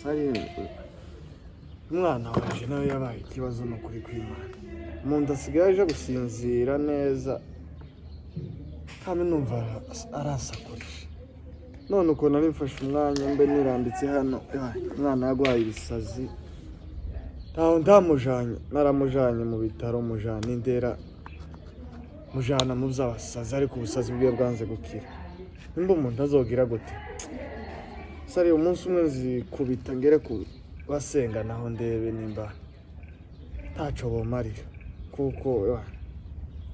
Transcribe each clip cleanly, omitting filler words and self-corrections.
Sari umwana wanje nawe yabaye ikibazo ni ukuri kw'Imana. Umuntu asigaye aje gusinzira neza kandi numva arasakurije. None ukuntu nari mfashe umwanya mbe nirambitse hano, umwana yagwaye ibisazi. Ntaho ndamujanye, naramujanye mu bitaro, mujana indera, mujana mu by'abasazi, ariko ubusazi bwiwe bwanze gukira. Nimba umuntu azogira gute? Sari umunsi umwe nzikubita ngere ku basenga naho ndebe nimba ntaco bomarira, kuko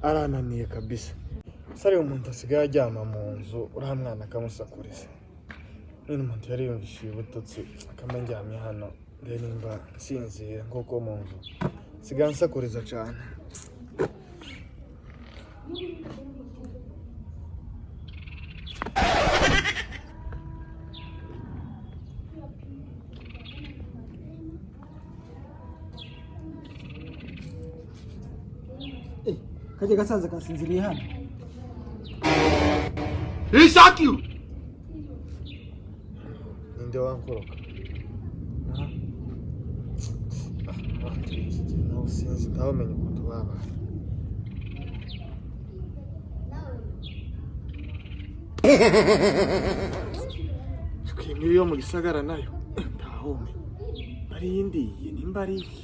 arananiye kabisa. Sari umuntu asigaye aryama mu nzu uriya mwana akamusakuriza. None umuntu yari yumvishije ibitotsi akaba ndyamye hano ndebe nimba nsinzira nk'uko mu nzu nsigaye ansakuriza cane. Kajya gasaza kasinziriye hano. Ninde wankoroka? Nawe sinzi, ntawamenya ukuntu babaye. Imibi yo mu gisagara nayo ntawumenya ari iyindiye nimba ari iki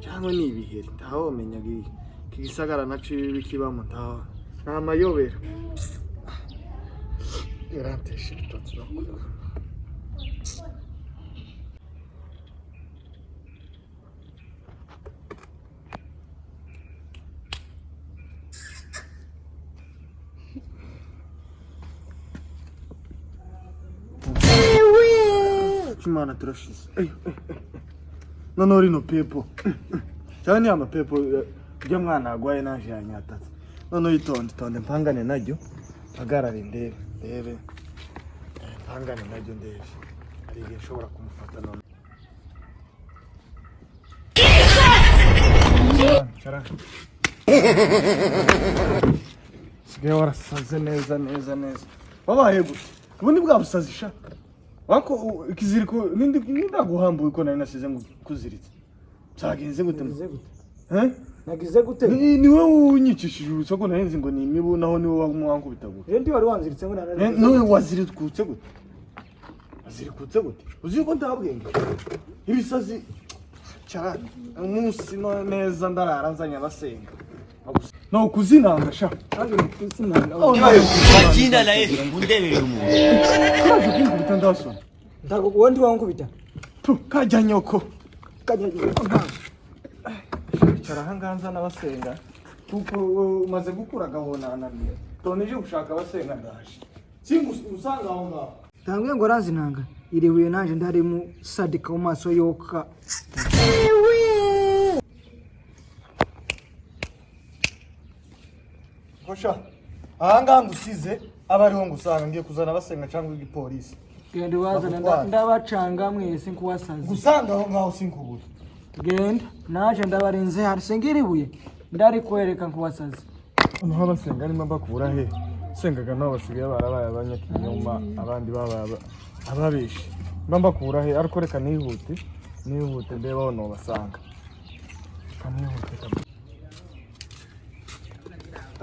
cyangwa ni ibiheri, ntawumenya iki gisagara naco ibibi kibamo, ntaho ni amayobera. Yarantesha ibitotsi no kurya. Imana turashize. Noneho rino pepo cyangwa ni amapepo ujya mwana agwaye naje yanyatatse. Noneho itonde itonde mpangane naryo, mpagarare ndebe ndebe, mpangane naryo ndebe, hari igihe nshobora kumufata none. Cara. Sigaye warasaze neza neza neza. Wabaye gute? Ubu ni bwa busazi sha. Wako ikiziriko nindi nindaguhambuye uko nari nasize ngo kuziritse. Byagenze gute? Nagize gute? Eh? Nagize gute? Ni wowe unyicishije urusaku nari nzi ngo ni imibu, naho ni wowe wankubita gute? Rero ndi wari wanziritse ngo naragize. Nawe wazirikutse gute? Wazirikutse gute? Uzi ko nta bwenge. Ibisazi cyane. Umunsi no neza ndarara nzanye abasenga. No kuzinanga sha. Kandi kuzinanga. Oh, Kwa jina la Yesu undebere umuntu. Kaje kunkubita ndasona. Ntago uwo ndi wankubita. Tu kajya nyoko. Kajya. Icara ahangaha nzana abasenga kuko umaze gukura agahonananiye. Tone ije gushaka abasenga ndaje. Singu usanga aho ngaho. Tambwe ngo aranzinanga. Irihuye nanje ndarimu sadika mu maso yoka. Kosha. Ahangaha ngusize aba ariho ngusanga ngiye kuzana abasenga cyangwa igipolisi. Genda ubazana Bakutwara. Ndabacanga mwese nkuwasaze. Gusanga aho ngaho sinkubura. Genda naje ndabarinze hari singiribuye ndarikwereka nkuwasaze. Noneho abasenga arimo mbakura he? Sengaga nabo basigaye barabaye abanyakinyoma, abandi babaye ababeshi. Mba mbakura he? Ariko reka nihute, nihute ndebe aho nobasanga. Reka nihute kabisa.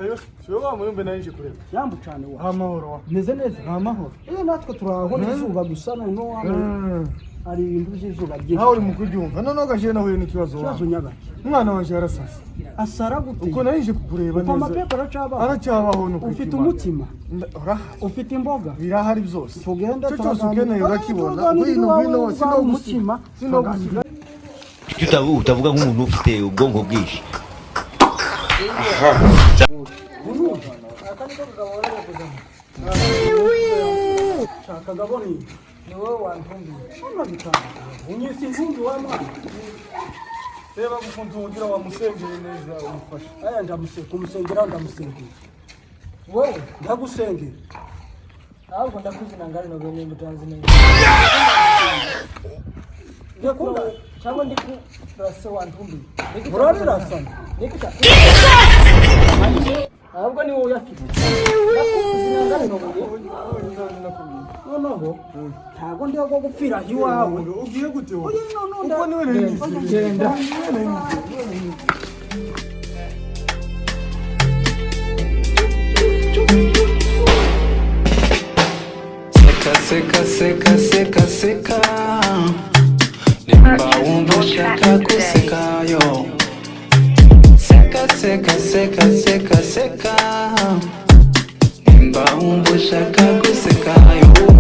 Ayo, siwe wa muyumbe nari nje kureba. Yambu cyane wa. Amahoro wa. Meze neza nta mahoro. Natwe turaho n'izuba gusa noneho hano hari ibintu by'izuba byinshi. Nawe uri mu kuryumva. Noneho gaje nahuye n'ikibazo wa. Ikibazo nyabaki. Umwana wanje yarasase. Asara gute? Uko nari nje kukureba Uko neza. amapepo aracyabaho. Aracyabaho nuko. Ufite umutima, Urahari. ufite imboga. Birahari byose. Tugenda Icyo cyose ukeneye urakibona. Turaganira Ngwino iwawe, ngwino iwawe sinogusiga. umutima. Sinogusiga. Kuki utavuga nk'umuntu ufite ubwonko bwinshi? Shaka gaboni. Ni wowe wantumbiye. Unabitanga. Unyise intumbi wa mwana. Reba ukuntu ugira wamusengeye neza umufasha. Aya kumusengera ndamusengera. Wowe ndagusengera. Ahubwo ndakuzina ngari no bene mutanzi neza. Ndakunda cyangwa ndikurase wantumbiye. Murarirasana. Nikita. Ahubwo ni wowe uyafite. Ndakuzina ngari no bene. Noneho ntabwo ndiho bwo gupfira iwawe. Ugiye gute wowe? Oya, no, no, Uko niwe nari nizeye. Genda. Niwe nari nizeye. Seka seka seka seka seka, nimba wumva ushaka guseka yo. Seka seka seka seka seka, nimba wumva ushaka guseka yo.